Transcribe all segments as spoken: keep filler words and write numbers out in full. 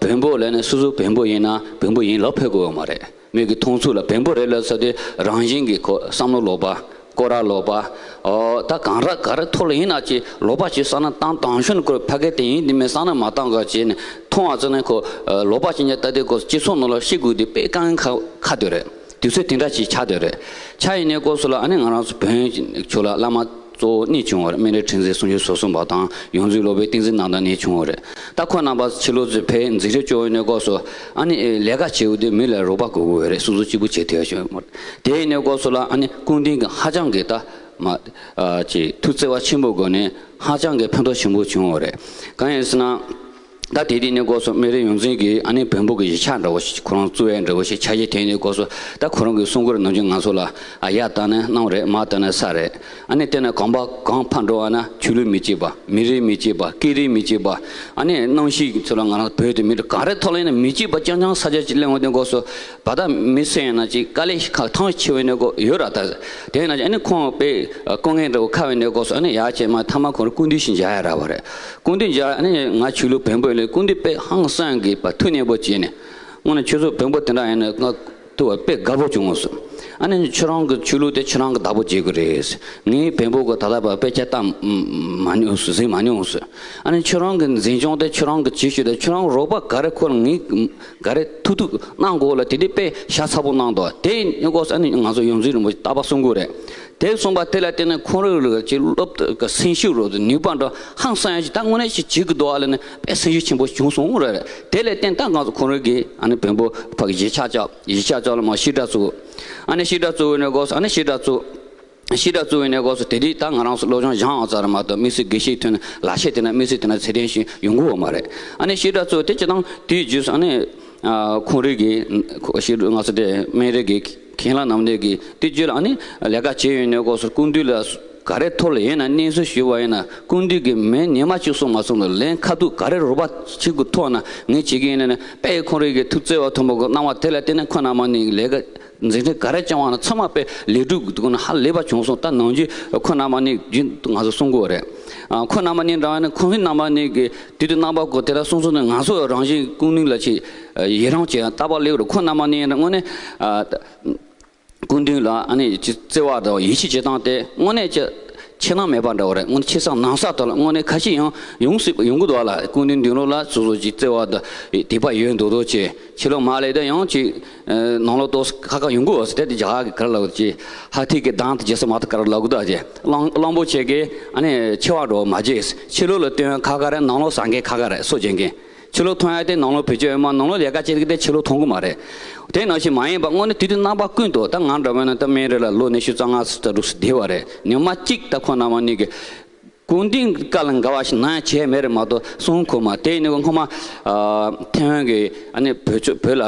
བོན་པོ་ལབ་ནས་སོ་སོ་བོན་པོ་ཡིན་ན་བོན་པོ་ཡིན་ལབ་ཕོད་དགོས་ཡོད་མ་རེད། མི་གི་མཐོང་ཚུལ་ལ་བོན་པོ་རེད་ལབ་ས་དེ་རང་བཞིན་གྱི་ཁོ་བསམ་བློ་ལོག་པ། སྐོར་ར་ལོག་པ། ཨོ་ད་གང་ར་ག་རེ་ཐོག་ལ་ཡིན་ན་ཅི་ལོག་པ་ཅི་བསམ་ན་བཏང་བཏང་ཤོར་ནས་ཁོ་ཕ་གི་དེ་ཡིན་འདི་མིན་བསམ་ན་མ་བཏང་ག་བྱས་ནས་མཐོང་བ་ཙམ་ནས་ཁོ་ལོག་པ་ཅི་ཉལ་ད་དེ་ཁོ་སྤྱི་ཚོགས་ནང་ལ་ཤི་དགོས་དེ་དཔེ་དཀའ་ངལ་ཁ་ཁ་དོད་རེད། དུས་ཚོད་དེ་འདྲ་ཅིག་ཆགས་བསྡད་རེད། ཆ་ཡིན་ནའི་སྐོར་སུ་ལ་ཨ་ནི་ང་རང་ཚོ་བོན་ཆོས་ལ་བླ་མ་གཙོ་བོ་གཉིས་བྱུང་བ་རེད། སྨན་རི་ཁྲི་འཛིན་གསུང་ཆོས་ཟུར་གསུམ་པ་དང་ཡོངས་འཛིན་སློབ་དཔོན་བསྟན་འཛིན་རྣམ་དག་གཉིས་བྱུང་བ་རེད། ད་ཁོ་རྣམ་པ་ཕྱི་ལོགས་ཚོས་བོད་འཛིན་རིམ་བཅུ་བའི་ནས་སྐོར་སུ་ཨ་ནི་ལས་ཀ་བྱེད་འོས་དེ་མི་ལ་རོགས་པ་དགོས་དགོས་རེད། སོ་སོ་གཅིག་པུ་བྱེད་ཐུབ་ཡ་ཞིག་མ་རེད། དེ་ཡིན་ནའི་སྐོར་སུ་ལ་ཨ་ནི་སྐུ་མདུན་གྱི་ཧ་ཅང་གི་ད་མ་ཅིག་ཐུགས་བརྩེ་བ་ཆེན་པོ་སྒོ་ནས་ཧ་ཅང་གི་ཕན་ཐོགས་ཆེན་པོ་བྱུང་བ་རེད། གང་ཡིན་ཟེར་ན། ད་དེ་དུས་ནས་སྐོར་སུ་སྨན་རི་ཡོངས་འཛིན་གྱིས་ཨ་ནི་བོན་པོ་གི་གཞིས་ཆགས་འདྲ་བོ་ཞིག་ཁོ་རང་བཙུགས་ཡས་འདྲ་བོ་ཞིག་ཆ་རྐྱེན་དེ་ནས་སྐོར་སུ་ད་ཁོ་རང་གི་གསུང་མགུར་ནང་བཞིན་ང་ཚོ་ལ་ཨ་ཡར་བལྟས་ན་གནམ་རེད། མར་བལྟས་ན་ས་རེད། ཨ་ནི་དེ་ནས་གོམ་པ་གང་ཕར་འགྲོ་བ་ན་ཆོས་ལུགས་མི་གཅིག་པ། མི་རིགས་མི་གཅིག་པ། སྐད་རིགས་མི་གཅིག་པ། ཨ་ནི་གནམ་གཤིས་ཚོ་ལ་ང་རང་བོད་དུ་མི་རིགས་ག་རེ་ཐོག་ལ་ཡིན་ན་མི་གཅིག་པ་རྐྱང་རྐྱང་ས་ཆ་གཅིག་གླེང་བ་དེ་སྐོར་སུ་བ་ད་མི་སེ་ཡིན་ན་ཅིག་དཀའ་ལས་ཁག་ཐང་ཆེ་བའི་ནས་སྐོར་ཡོད་ར། ད་དེ་ཡིན་ན་ཨ་ནི་ཁོང་དཔེ་སྐུ་ངལ་འདྲ་བོ་ཁ་བའི་ནས་སྐོར་སུ་ཨ་ནི་ཡར་བྱས་མ་མཐའ་མ་ཁོང་རང་སྐུ་མདུན་ཞིག་མཇལ་ཡ་རག་པ་རེད། སྐུ་མདུན་མཇལ་ཨ་ནི་ང་ཆོས་ལུགས་བོན་པོ་ཡིན་ལས་སྐུ་མདུན་དཔེ་ཧང་སང་གི་བ་ཐུགས་མཉེས་པོ་བྱས་ནས་དངོས་གནས་ཁྱོད་ཚོ་བོན་པོ་དེ་འདྲ་ཡིན་ན་ང་ཐུག་པ་དཔེ་དགའ་པོ་བྱུང་སོང་། ཨ་ནི་ཁྱོད་རང་གི་ཆོས་ལུགས་དེ་ཁྱོད་རང་གི་བདག་པོ་བྱེད་དགོས་རེད། ངས་བོན་པོ་གི་ད་ལྟ་བ་དཔེ་ཆ་ལྟ་མ་མྱོང་སོང་། གཟིགས་མ་མྱོང་སོང་། ཨ་ནི་ཁྱོད་རང་གི་འཛིན་སྐྱོང་དེ་ཁྱོད་རང་གི་བྱེད་ཤུགས་དེ་ཁྱོད་རང་རོགས་པ་ག་རེ་ཁོ་ལ་ངས་ག་རེ་ཐུབ་ཐུབ་གནང་དགོས་ལ་དེ་དུས་དཔེ་ཤ་ཚ་པོ་གནང་འདུག་དེ་ཡིན་སྐོར་ཨ་ནི་ང་ཚོ་ཡོངས་འཛིན་རིན་པོ་ཆེ་རྟག་པར་གསུང་གི་རེད། དེ་གསུངས་པ་དེ་ལ་བརྟེན་ནས་ཁོང་རང་ལ་ཅིག་སློབ་གི་སེམས་ཤུགས་རོ་ནུས་པ་འདྲ་ཧང་སང་ཡ་ཞིག་ད་དངོས་གནས་ཞིག་བྱེད་ཀྱི་འདུག་ཨ་ལ་ནི་དཔེ་སེམས་ཤུགས་ཆེན་པོ་བྱུང་སོང་རེད། དེ་ལས་བརྟེན་ད་ང་ཚོ་ཁོང་རང་གིས་ཨ་ནི་བོན་པོ་ཕ་གི་གཞིས་ཆགས་ཆགས་གཞིས་ཆགས་ཆགས་ལ་མ་བཤད་གྲྭ་བཙུགས། ཨ་ནི་བཤད་གྲྭ་བཙུགས་ནས་སྐོར་ཨ་ནི་བཤད་གྲྭ་བཙུགས། བཤད་གྲྭ་བཙུགས་པའི་གནས་སྐབས་སུ་དེ་དུས་ད་ང་རང་ཚོ་སློབ་སྦྱོང་སྦྱངས་ཡོད་ཙང་རེད་མ་གཏོགས་དམིགས་བསལ་དགེ་བཤེས་ཐོན་ལག་ཤེས་དེ་འདྲ་དམིགས་བསལ་དེ་འདྲ་ཚད་ལྡན་ཞིག་ཡོང་གི་ཡོད་མ་རེད། ཨ་ནི་བཤད་གྲྭ་བཙུགས་དེ་སྤྱིར་བཏང་དེའི་རྗེས་སུ་ཨ་ནི་ཁོང་རིགས་ཀྱི་ཁོ་ཞིག་ང་ཚོ་དེ་སྨན་རིགས་ཀྱི་མཁན་བླ་རྣམ་གཉིས་ཀྱིས་དེ་རྗེས་ལ་ཨ་ནི་ལས་ཀ་བྱས་ཡོད་གནས་སྐབས་སུ་སྐུ་མདུན་ལ་ག་རེ་ཐོག་ལ་ཡིན་ན་གནས་ཚུལ་ཞུས་པ་ཡིན་ན་སྐུ་མདུན་གྱིས་མི་ཉི་མ་གཅིག་གསུང་མ་གསུང་ལ་ལན་ཁ་ཐུག་ག་རེ་རོགས་པ་བྱེད་དགོས་ཐོག་ན་ངས་བྱེད་ཀྱི་ཡིན་ལབ་ནས་དཔེ་ཁོང་རིགས་ཀྱི་ཐུགས་བརྩེ་བ་མཐོན་པོ་གནང་བ་དེ་ལ་བརྟེན་ནས་ཁོ་རྣམ་པ་གཉིས་ལས་ཀ་འཛིན་གྲྭ་ག་རེ་བསྐྱངས་པ་ན་ཚང་མ་དཔེ་ལེགས་གྲུབ་ཀྱི་སྒོ་ནས་ཧ་ལས་པ་བྱུང་སོང་། ད་ནམ་རྒྱུན་ཁོ་རྣམ་པ་གཉིས་རྒྱུན་དུ་ང་ཚོ་གསུང་གི་ཡོད་རེད། ཨ་ཁོ་རྣམ་པ་གཉིས་འདྲ་བ་ནི་ཁོང་ཚོའི་རྣམ་པ་གཉིས་ཀྱིས་དུས་དུས་རྣམ་པ་ཀུན་དེ་ལ་གསུང་གསུང་ནས་ང་ཚོ་རང་བཞིན་སྐུ་མདུན་ལ་ཅིག་ཡི་རང་བྱེད་ཡང་རྟག་པར་སླེབས་རེད། ཁོ་རྣམ་པ་གཉིས་དངོས་གནས་ཨ་སྐུ་མདུན་ལ་ཨ་ནི་ཅིག་བརྩེ་བ་དང་ཡིད་ཆེས་བྱེད་སྟངས་དེ་དངོས་གནས་ཀྱི་ཆེ་སྣང་མེད་པ་འདྲ་བོ་རེད། དངོས་གནས་ཆེ་ས་ནང་ས་དག་ལ་དངོས་གནས་ཁ་ཤས་ཡང་ཡོང་སྲིད་ཡོང་གི་འདུག་ལ་སྐུ་མདུན་མདུན་ལོགས་ལ་སོ་སོ་ཅིག་བརྩེ་བ་དང་དད་པ་ཡོད་མདོག་མདོག་བྱས། ཕྱི་ལོགས་མ་སླེབས་དུས་ཡང་ཅིག་ནང་ལོགས་ཏོག་ཙམ་ཁ་ཁ་ཡོང་གི་འོ་ཟེར་དེ་དེ་རྒྱ་གར་གྱི་ག་རེ་ལབ་ཀྱི་ཧ་ཐི་གི་གདངས་དེ་རྗེས་སུ་མ་ཐུག་ག་རེ་ལབ་གི་འདུག་ཅེས་གླང་གླང་པོ་ཆེ་གི་ཨ་ནི་མཆེ་བ་འགྲོ་མ་བརྗེད། ཕྱི་ལོགས་ལ་སྟོན་ཁ་ཁ་རེད། ནང་ལོགས་ཟ་མཁན་ཁ་ཁ་རེད། སོ་བྱེད་མཁན་ཕྱི་ལོགས་ཐོན་ཡ་དེ་ནང་ལོགས་བེད་སྤྱོད་ཡོད་མ་ནང་ལོགས་ལས་ཀ་བྱེད་ཀྱི་དེ་ཕྱི་ལོགས་མཐོང་གི་མ་རེད། དེ་ནང་བཞིན་མ་ཡིན་པ་དངོས་གནས་དུས་དུས་རྣམ་པ་ཀུན་ཏུ་ད་ང་འདྲ་བས་ན་ད་སྨན་རི་ལ་ལོ་ཉི་ཤུ་རྩ་ལྔ་ཙམ་དྲུག་ཙམ་བསྡད་པ་རེད། ཉི་མ་གཅིག་ད་ཁོ་རྣམ་པ་གཉིས་ཀྱི་སྐུ་མདུན་བཀའ་ལ་འགལ་བ་ཞིག་ནང་ཡང་བྱས་མེད་རེད་མ་གཏོགས་གསུང་གི་མ། དེ་ཡིན་ནི་སྔོན་མ་ཨ་ཐེ་ཝན་གྱི་ཨ་ནི་བོད་ཆོས་བོད་ལ་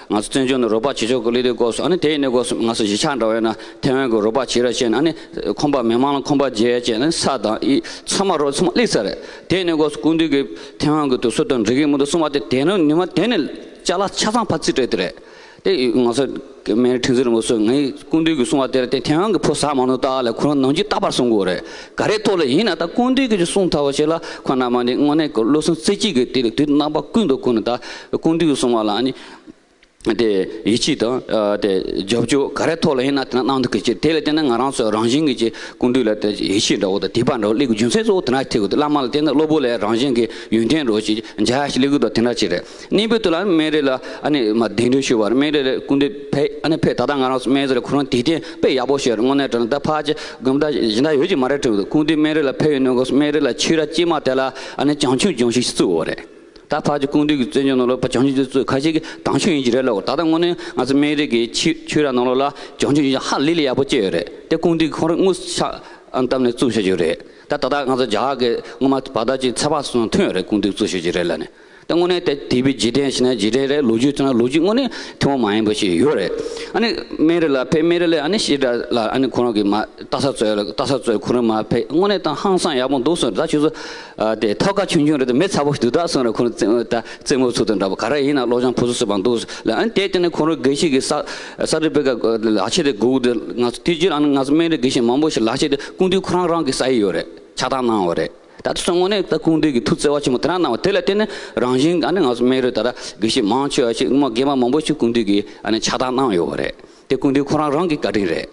ང་ཚོ་བཙན་བྱོལ་ནས་རོགས་པ་བྱེད་ཕྱོགས་ཀྱི་སླེབས་དུས་སྐབས་སུ་ཨ་ནི་དེ་ཡིན་ནི་སྐབས་སུ་ང་ཚོ་གཞིས་ཆགས་འདྲ་བས་ན་ཐེ་ཝན་གྱི་རོགས་པ་བྱེད་ར་བྱས་ནས་ཨ་ནི་ཁང་པ་མི་མང་ལ་ཁང་པ་བརྗེ་བྱས་ནས་ས་དང་ཨི་ཚང་མ་རོགས་ཚང་མ་སླེབས་ཚར་རེད། དེ་ཡིན་ནི་སྐབས་སུ་སྐུ་མདུན་གྱིས་ཐེ་ཝན་གྱི་དུས་ཚོད་དང་འགྲིག་གི་མི་འདུག་གསུངས་པ་དེ་དེ་ནས་ཉི་མ་དེ་ནས་ཅ་ལག་ཆ་ཚང་ཕར་ཚུར་སྤྲད་དེ་རེད། དེ་ང་ཚོ་སྨན་རི་ཁྲི་འཛིན་རིན་པོ་ཆེ་ངའི་སྐུ་མདུན་གྱིས་གསུངས་པ་དེར་བརྟེན་ཐེ་ཝན་གྱི་ཕོ་ཟ་མ་ནུ་ཏ་ལ་ཁོ་རང་ནང་རྒྱུ་རྟག་པར་གསུང་གི་ཡོད་རེད། ག་རེ་ཐོག་ལ་ཡིན་ན་ད་སྐུ་མདུན་གྱིས་གསུང་ཐལ་བ་ཞིག་ལ་ཁོ་རྣམ་པ་ནི་དངོས་གནས་ཀྱི་བློ་སེམས་རྩེ་གཅིག་གིས་དེ་ལ་དུས་རྣམ་པ་ཀུན་ཏུ་ཁོ་ནི་ད་སྐུ་མདུན་གྱིས་གསུང་བ་ལ་ནི་དེ་ཡིད་ཆེས་དང་དེ་རྒྱབ་སྐྱོར་ག་རེ་ཐོག་ལ་ཡིན་ན་དེ་ལ་གནང་ཐུབ་ཀྱི་ཅིག་དེ་ལ་བརྟེན་ན་ང་རང་ཚོ་རང་བཞིན་གྱི་ཅིག་སྐུ་མདུན་ལ་དེ་ཡིད་ཆེས་འདྲ་བོ་དང་དད་པ་འདྲ་བོ་སླེབས་ཀྱི་རྒྱུ་མཚན་གཙོ་བོ་དེ་ན་ཐེག་གི་འདུག་བླ་མ་ལ་བརྟེན་ན་གློ་བུར་ལས་རང་བཞིན་གྱི་ཡོན་ཏན་འདྲ་བོ་ཞིག་འཇགས་ཡ་ཞིག་སླེབས་ཀྱི་འདུག་དེ་འདྲ་ཅིག་རེད། གཉིས་པའི་དུས་ལ་སྨན་རི་ལ་ཨ་ནི་མ་གདན་འདྲེན་ཞུས་པ་རེད། སྨན་རི་ལ་སྐུ་མདུན་ཕེབས་ཨ་ནི་ཕེབས་ད་ལྟ་ང་རང་ཚོ་སྨན་རི་ལ་ཁོ་རང་དད་ལྡན་དཔེ་ཡག་པོ་ཞིག་རེད། དངོས་གནས་དྲང་གནས་ད་ཕར་ཅིག་དགོན་པ་གཞན་དག་ཡོད་ཀྱི་མ་རེད་དྲན་གྱི་འདུག་སྐུ་མདུན་སྨན་རི་ལ་ཕེབས་ཡོང་དུས་སྐབས་སུ་སྨན་རི་ལ་ཆོས་ར་སྐྱེས་མ་དེ་ལ་ཨ་ནི་བྱང་ཆུབ་ལྗོངས་ཞིག་བཙུགས་པ་རེད། ད་ཕར་ཅིག་སྐུ་མདུན་གྱི་བཙན་བྱོལ་ནང་ལ་ཕར་བྱང་ཆུབ་ལྗོངས་བཙུགས་ཁ་ཤས་ཀྱིས་དྭངས་ཆོས་ཡིན་གྱི་རེད་ལབ། ད་ལྟ་དངོས་གནས་ང་ཚོ་སྨན་རི་གི་ཆོས་ཆོས་ར་ནང་ལོགས་ལ་བྱང་ཆུབ་ལྗོངས་ཧ་ལས་ལས་ཡག་པོ་སྐྱེས་ཡོད་རེད། དེ་སྐུ་མདུན་གྱིས་ཁོང་རང་དངོས་སུ་ཕྱག་ཨ་བཏབ་ནས་བཙུགས་བཞག་རྒྱུ་རེད། ད་ད་ལྟ་ང་ཚོ་རྒྱ་གར་གྱི་སྔོན་མ་བར་ཐག་ཅིག་ཚེ་དཔག་སོང་ཐོན་ཡོད་རེད། སྐུ་མདུན་བཙུགས་བཞག་རྒྱུ་རེད་ལབ་ནས། ད་དངོས་གནས་དེ་དད་པའི་རྗེས་དྲན་ཞེ་ན་རྗེས་དྲན་རེད། ལོ་རྒྱུས་ཚོ་ན་ལོ་རྒྱུས་དངོས་གནས་ཐུན་མོང་མ་ཡིན་པ་ཞིག་ཡོད་རེད། ཨ་ནི་སྨན་རི་ལ་ཕེབས་སྨན་རི་ལ་ཨ་ནི་བཤད་གྲྭ་ལ་ཨ་ནི་ཁོ་རང་གི་མ་ལྟ་ས་ཚོ་ལ་ལྟ་ས་ཚོ་ཁོ་རང་མ་ཕེབས་དངོས་གནས་ད་ཧང་སང་ཡག་པོ་འདུག་སོང་། ད་ཁྱོད་ཚོ་དེ་ཐབ་ཀ་ཆུང་ཆུང་རེད། དེ་མི་ཚ་པོ་ཞིག་འདུག་ད་སོང་ར་ཁོ་རང་ད་རྩེད་མོ་ཚུགས་དང་འདྲ་པོ་ག་རེ་ཡིན་ན་སློབ་སྦྱོང་ཕུན་སུམ་ཚོགས་པ་འདུག་ལ། ཨ་ནི་དེ་དེ་ནས་ཁོ་རང་དགེ་བཤེས་ཀྱི་ས་ས་ཏི་པེ་ཀ་ལག་ཁྱེར་དེ་དགོས་དེ་ང་ཚོ་དེ་རྗེས་ཨ་ནི་ང་ཚོ་སྨན་རི་དགེ་བཤེས་མང་པོ་ཞིག་ལག་ཁྱེར་དེ་སྐུ་མདུན་ཁོ་རང་རང་གི་ས་ཡིག་ཡོད་རེད། ཕྱག་རྟགས་གནང་བ་རེད། ད་ལྟ་སོང་དངོས་གནས་ད་སྐུ་མདུན་གྱིས་ཐུགས་བརྩེ་བ་ཆེན་པོ་དེ་འདྲ་གནང་བ་དེ་ལ་བརྟེན་ནས་རང་བཞིན་ཨ་ནི་ང་ཚོ་སྨན་རི་ད་ལྟ་དགེ་བཤེས་མང་ཆེ་བ་ཞིག་མ་རྒན་པ་མང་པོ་ཞིག་སྐུ་མདུན་གྱིས་ཨ་ནི་ཕྱག་རྟགས་གནང་ཡོད་པ་རེད། དེ་སྐུ་མདུན་ཁོ་རང་རང་གི་བཀའ་དྲིན་རེད།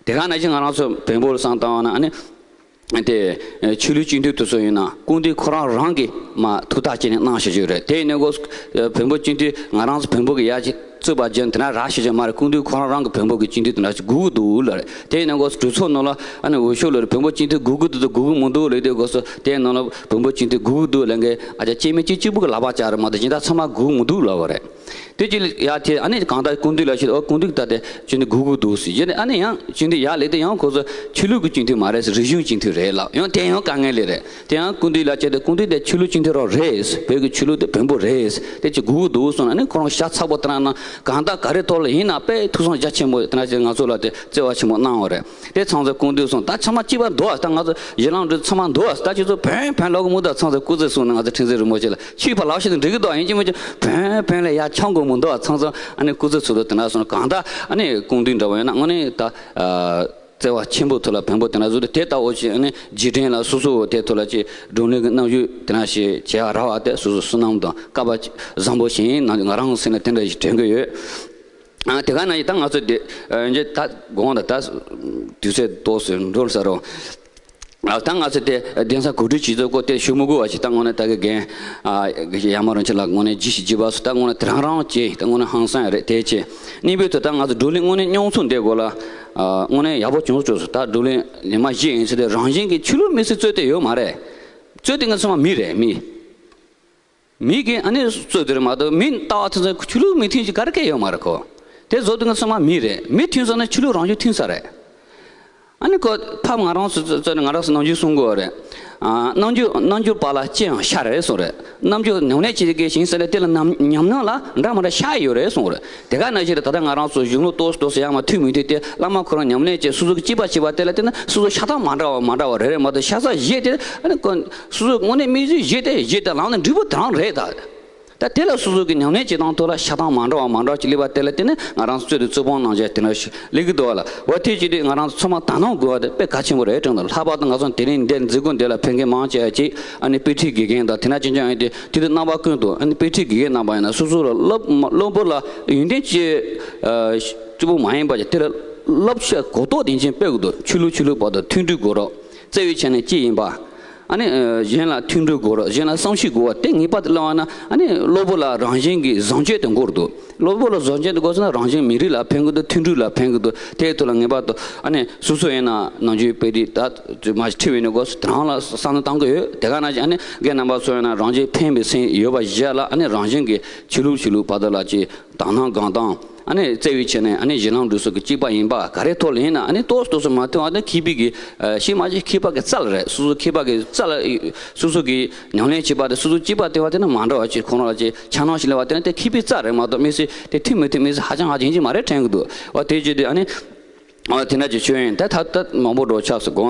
དེ་ག་ནང་བཞིན་ང་རང་ཚོ་བོན་པོ་ལ་བསམ་བཏང་བ་ན་ཨ་ནི། དེ་ཆོས་ལུགས་སྤྱི་འཐུས་དེ་ཚོ་ཡིན་ན་སྐུ་མདུན་ཁོ་རང་རང་གིས་མ་ཐུགས་ཐག་བཅད་ནས་གནང་བཞག་ཡོད་རེད། དེ་ཡིན་ནའི་གོ་བོན་པོ་སྤྱི་འཐུས་ང་རང་ཚོ་བོན་པོ་གི་ཡ་གཅིག་རྩོད་པ་བརྒྱབ་དེ་འདྲ་རག་བཞག་ཡོད་མ་རེད། སྐུ་མདུན་ཁོ་རང་རང་གི་བོན་པོ་གི་སྤྱི་འཐུས་དེ་འདྲ་ཞིག་དགོས་ཀྱི་འདུག་ལབ་རེད། དེ་ཡིན་ནའི་གོ་གྲོས་ཚོགས་ནང་ལ་ཨ་ནི་འོས་ཤོག་ལོ་རེད། བོན་པོ་སྤྱི་འཐུས་དགོས་ཀྱི་འདུག་དགོས་ཀྱི་མི་འདུག་ལབ་དུས་གོ་སོ་དེ་ནང་ལ་བོན་པོ་སྤྱི་འཐུས་དགོས་ཀྱི་འདུག་ལབ་མཁན་ཨ་ཅག་སྐྱེ་དམན་གཅིག་གཅིག་པུ་གི་ལག་པ་བཅག་རེད་མ་གཏོགས་གཞན་དག་ཚང་མ་དགོས་ཀྱི་མི་འདུག་ལབ་པ་རེད། དེ་ཅི་ལ་ཡ་དེ་ཨ་ནི་གང་ལྟར་སྐུ་མདུན་ལ་ཞུས། ཨོ་སྐུ་མདུན་ད་དེ་ཅི་ནི་དགོས་ཀྱི་འདུག་ཟེར། ཡིན་ནའི་ཨ་ནི་ཡང་སྤྱི་འཐུས་ཡར་སླེབས་དུས་ཡང་ཁོ་ཚོ་ཆོས་ལུགས་ཀྱི་སྤྱི་འཐུས་མ་རེད་ཟེར། རིག་གཞུང་སྤྱི་འཐུས་རེད་ལབ། ཡང་དེ་ཡང་དཀའ་ངལ་ལས་རེད། དེ་ཡང་སྐུ་མདུན་ལ་བྱས་ཏེ་སྐུ་མདུན་དེ་ཆོས་ལུགས་སྤྱི་འཐུས་རང་རེད། བོད་ཀྱི་ཆོས་ལུགས་དེ་བོན་པོ་རེད། དེ་ཅི་དགོས་ཀྱི་འདུག་གསུངས་ནས་ཨ་ནི་ཁོ་རང་ཤ་ཚ་པོ་དེ་འདྲ་གནང་། གང་ལྟར་ག་རེ་ཐོག་ལ་ཡིན་ན་དཔེ་ཐུགས་བསམ་རྒྱ་ཆེན་པོ་དེ་འདྲ་ཞིག་ང་ཚོ་ལ་དེ་བརྩེ་བ་ཆེན་པོ་གནང་བ་རེད། དེ་ཚང་ཚོ་སྐུ་མདུན་གསུངས། ད་ཚང་མ་གཅིག་པ་འདུག་ཨ། ད་ང་ཚོ་གཞི་ལམ་འགྲོ་ཚང་མ་འདུག་ཨ། ད་ཁྱེད་ཚོ་བོན་བོན་ལབ་ཀྱི་མི་འདུག་ཨ། ཚང་ཚོ་སྐུ་ཚེ་བསྲུང་ནས་ང་ཚོ་ཁྲི་འཛིན་རིན་པོ་ཆེ་ལ་ཆོས་ཕར་ལབ་ཤེས་ན་འགྲིག་གི་འདུག་ཨ། ཡིན་གཅིག་མིན་གཅིག་བོན་བོན་ལ་ཡར་འཁྱམ་དགོས་མི་འདུག་ཨ། ཚང་ཚོ་ཨ་ནི་སྐུ་ཚེ་ཚུལ་དུ་དེ་འདྲ་སོང་། གང་ལྟར་ཨ་ནི་སྐུ་མདུན་འདྲ་བོ་ཡིན་ན་དངོས་གནས་ད་ཨ་བརྩེ་བ་ཆེན་པོ་ཐོག་ལ་བོན་པོ་དེ་འདྲ་བཟོས་ཏེ། དེ་ལྟ་བུ་ཞིག་ཨ་ནི་རྗེས་དྲན་ལ་སོ་སོ་དེ་ཐོག་ལ་ཅིག་བགྲོ་གླེང་གི་རྣམ་དབྱེ་དེ་འདྲ་ཞིག་བྱེད་ཡག་རག་པ་དེ་སོ་སོ་བསོད་ནམས་དང་སྐལ་པ་བཟང་པོ་ཞིག་ཡིན་ན་ང་རང་གི་སེམས་ལ་དེ་འདྲ་ཞིག་དྲན་གྱི་ཡོད། ཨ་དེ་ག་ནང་བཞིན་ད་ང་ཚོ་དེ་ཨ་འཇེ་ད་དགོངས་དག་ད་དུས་ཚོད་ཏོག་ཙམ་འགྲོ་ས་རོ། ཨ་ད་ང་ཚོ་དེ་གདན་ས་གོ་སྒྲིག་བྱེད་ཚུལ་སྐོར་དེ་ཞུ་མི་དགོས་པ་ཞིག་ད་དངོས་གནས་ད་གི་རྒན་ཨ་ཡར་མར་རིན་ཆེན་ལགས་དངོས་གནས་བརྗེད་ཞིག་བརྗེད་པ་སོགས་ད་དངོས་གནས་དེ་རང་རང་བྱས། ད་དངོས་གནས་ཧང་སང་ཡ་རེད། དེ་བྱས་གཉིས་པའི་ཐོག་ད་ང་ཚོ་བགྲོ་གླེང་དངོས་གནས་མཉམ་ཚོགས་འདི་སྐོར་ལ་ཨ་དངོས་གནས་ཡག་པོ་བྱུང་སོང་། ད་བགྲོ་གླེང་ཉི་མ་བཞི་ཡིན་ཚེ་དེ་རང་བཞིན་གྱི་ཆོས་ལུགས་མི་སེར་རྩོད་དེ་ཡོད་མ་རེད། རྩོད་དེ་ང་ཚང་མ་མི་རེད། མི། མི་གིས་ཨ་ནི་རྩོད་དེ་རེད་མ་གཏོགས་མི་ལྟ་བ་དེ་ཚོ་ཆོས་ལུགས་མི་མཐུན་ཞིག་ག་རེ་གས་ཡོད་མ་རེད་ཁོ། དེ་བཟོ་དུས་ང་ཚང་མ་མི་རེད། མི་མཐུན་ས་ན་ཆོས་ལུགས་རང་བཞིན་མཐུན་ས་རེད། ཨ་ནི་ཁོ་ཕ་ང་རང་ཚོ་ཚོ་ཚོ་ང་རང་ཚོ་ནམ་རྒྱུན་གསུང་གི་ཡོད་རེད། ཨ་རྣལ་འབྱོར་རྣལ་འབྱོར་པ་ལ་ཅི་ཡང་ཤ་རེད་གསུངས་རེད། རྣལ་འབྱོར་ཉམས་ལེན་བྱེད་མཁན་ཞིག་ཡིན་ས་ལས་དེ་ལ་ཉམས་ཉམས་སྣང་ལ་འདྲ་མི་འདྲ་ཤ་ཡོད་རེད་གསུངས་རེད། དེ་ག་ནང་བཞིན་རེད། ད་ལྟ་ང་རང་ཚོ་གཞུང་ལུགས་ཏོག་ཙམ་ཏོག་ཙམ་ཡར་མར་མཐུན་མི་མཐུན་དེ་བླ་མ་ཁོ་རང་ཉམས་ལེན་བྱས་སོ་སོ་གི་གཅིག་པ་བྱས་པ་དེ་ལ་བརྟེན་ནས་སོ་སོ་ཤ་སྟག་མ་འདྲ་བ་མ་འདྲ་བ་རེ་རེ་མ་གཏོགས་ཤ་ཚ་བཞི་དེ་ཨ་ནི་ཁོ། སོ་སོའི་དངོས་གནས་དམིགས་ཡུལ་བཞེས་ཏེ་བཞེས་ཏེ་ལངས་ནས་འགྲིག་པོ་དེ་རང་རེད་ད། ད་དེ་ལ་སོ་སོ་གི་ཉམས་ལེན་བྱེད་སྟངས་ཐོག་ལ་ཤ་སྟག་མ་འདྲ་བ་མ་འདྲ་བ་ཅིག་སླེབས་པ་དེ་ལ་བརྟེན་ནས་ང་རང་ཚོ་རྩོད་དེ་རྩོད་སྤོང་གནང་བྱས་དེ་འདྲ་ཞིག་སླེབས་ཀྱི་འདུག་བ་ལ། འོ་དེ་བྱེད་དུས་ང་རང་ཚོ་ཚང་མ་དག་སྣང་དགོས་པ་དེ་དཔེ་གལ་ཆེན་པོ་རེད་དྲན་འདུག་ལྷག་པར་དུ་ང་ཚོ་དེ་རིང་འདིར་མཛད་སྒོ་འདི་ལ་ཕེབས་མཁན་མང་ཆེ་བ་ཅིག་ཨ་ནི་དཔེ་ཁྲིད་དགེ་རྒན་དང་དེ་འདྲ་ཅན་ཅན་ཡིན་ཏེ། དེ་དུས་རྣམ་པ་ཀུན་ཏུ་ཨ་ནི་དཔེ་ཁྲིད་དགེ་རྒན་རྣམ་པ་ཡིན་ན་སོ་སོ་ལ་སློབ་སློབ་བུ་ལ་ཡོན་ཏན་ཅི་གཅིག་པུ་མ་ཡིན་པ་ཅིག་དེ་ལ་བསླབ་བྱ་གོ་རྟོགས་ལྡན་ཅན་སྤེལ་དགོས་འདུག་ཆོས་ལུགས་ཆོས་ལུགས་བར་དུ་མཐུན་སྒྲིལ་དགོས་རོགས། བརྩེ་བའི་ཆ་ནས་གཅིག་ཡིན་པ། ཨ་ནི་གཞན་ལ་མཐུན་སྒྲིལ་དགོས་རོགས། གཞན་ལ་བསམ་ཤེས་དགོས་པ་དེ་ངེས་པར་དུ་བླང་བ་ན་ཨ་ནི་སློབ་བུ་ལ་རང་བཞིན་གྱི་བཟང་སྤྱོད་དེ་འགོར་འདུག་སློབ་བུ་ལ་བཟང་སྤྱོད་དེ་འགོར་སོང་ན་རང་བཞིན་མི་རིགས་ལ་ཕན་གྱི་འདུག་མཐུན་སྒྲིལ་ལ་ཕན་གྱི་འདུག་དེའི་ཐོག་ལ་ངེས་པར་དུ་ཨ་ནི་སོ་སོ་ཡིན་ན་ནམ་རྒྱུན་དཔེ་དེབ་ད་མ་ཁྲིད་པའི་ནི་སྒོ་དེ་རང་ལ་བསམ་བློ་བཏང་གི་ཡོད། དེ་ག་ནང་བཞིན་ཨ་ནི་རྒན་རྣམ་པ་ཚོ་ཡིན་ན་རང་བཞིན་ཕན་པའི་སེམས་ཡོད་པ་བཞག་ལ་ཨ་ནི་རང་བཞིན་གྱི་ཆོས་ལུགས་ཆོས་ལུགས་བར་དུ་ལ་ཅིག་དག་སྣང་གང་དང་ཨ་ནི་བརྩེ་བའི་ཆ་ནས་ཨ་ནི་གཞི་ལམ་འགྲོ་ས་གི་གཅིག་པ་ཡིན་པ་ག་རེ་ཐོག་ལ་ཡིན་ན་ཨ་ནི་ཏོག་ཙམ་ཏོག་ཙམ་མ་མཐུན་པ་དེ་མཁས་པའི་གི་ཤེས་མ་ཤེས་མཁས་པ་གི་རྩལ་རེད། སོ་སོ་མཁས་པ་གི་རྩལ་སོ་སོ་གི་ཉམས་ལེན་བྱེད་པ་དེ་སོ་སོ་གཅིག་པ་དེ་བ་དེ་ནི་མ་འདྲ་བ་ཅིག་ཁོང་རང་ལ་ཅིག་ཆ་སྣང་ཞིག་སླེབས་པ་དེ་ནི་དེ་མཁས་པའི་རྩལ་རེད་མ་གཏོགས་དམིགས་བསལ་དེ་མཐུན་མི་མཐུན་དམིགས་བསལ་ཧ་ཅང་ཧ་ཅང་ཡིན་གྱི་མ་རེད་དྲན་གི་འདུག་བ། དེ་བྱས་དུས་ཨ་ནི་དེ་འདྲ་ཅིག་ཆོས་ཡིན་ད་ད་ད་མང་པོ་འགྲོ་ཆགས་སུ་དགོངས།